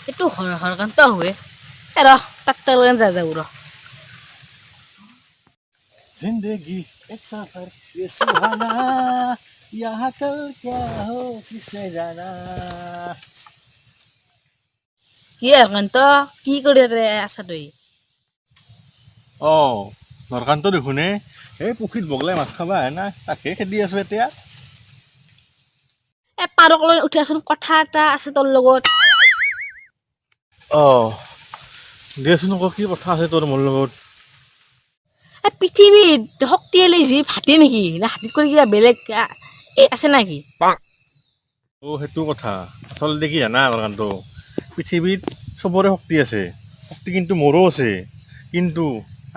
এইটো হৰকান্ত হুৱে। এ ৰ, তাত তই যা যাওঁ ৰ। जिंदगी एक सफर ये सुहाना, यहाँ कल क्या हो किसने जाना। কি হৰকান্ত, কি কৰি তাতে আছা তই? অ নৰকান্ত দেখোন, এই পুখুৰীত বগলাই মাছ খাবা আহে না, তাকে খেদি আছো এতিয়া। এ পাৰকলৈ উঠাচোন, কথা এটা আছে তোৰ লগত। অ দেচোন আকৌ, কি কথা আছে তোৰ মোৰ লগত? এ পৃথিৱীত শক্তিশালী জীৱ হাতী নেকি, না হাতীত কৰি কিবা বেলেগ এই আছে নেকি? অ সেইটো কথা আচলতে কি জানা নৰকান্ত, পৃথিৱীত চবৰে শক্তি আছে, শক্তি কিন্তু মোৰো আছে, কিন্তু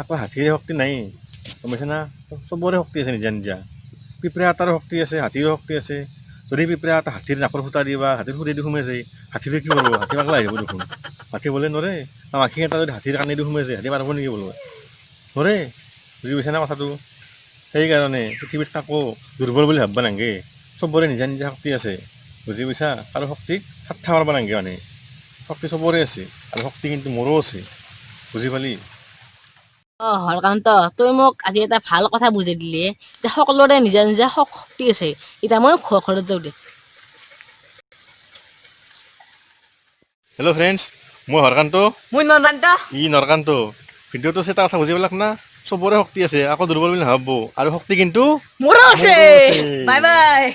আকৌ হাতীৰে শক্তি নাই, গম পাইছা না? চবৰে শক্তি আছে নিজা নিজা। পিঁপৰা এটাৰো শক্তি আছে, হাতীৰো শক্তি আছে। যদি পিঁপৰা এটা হাতীৰ নাকৰ ফুটা দি বা হাতীৰ খুটিদি সোমাই যায়, হাতীৰে কি কৰিব? হাতী পাগলা আহিব দেখোন, হাতী বোলে নৰে। বা মাখি এটা যদি হাতীৰ কাণেদি সোমাই যায়, হাতী পাৰিব নেকি বোলো? নৰে। বুজি পাইছা না কথাটো? সেইকাৰণে পৃথিৱীত কাকো দুৰ্বল বুলি ভাবিব নালাগে, চবৰে নিজা নিজা শক্তি আছে, বুজি পাইছা? আৰু শক্তিক ঠাট্টা মাৰিব নালাগে, মানে শক্তি চবৰে আছে আৰু শক্তি কিন্তু মোৰো আছে, বুজি পালি? অ হৰকান্ত, তই মোক আজি এটা ভাল কথা বুজাই দিলি। এতিয়া সকলোৰে নিজা নিজা শক্তি আছে। এতিয়া মই ঘৰত যাওঁ দে। হেল্ল' ফ্ৰেণ্ডছ, মই হৰকান্ত। মই নৰকান্ত। ই নৰকান্ত। ভিডিঅ'টো চাই এটা কথা বুজি পালাক না? চবৰে শক্তি আছে, আকৌ দুৰ্বল বুলি নাভাবব, আৰু শক্তি কিন্তু মোৰো আছে। মোৰো আছে। Bye bye.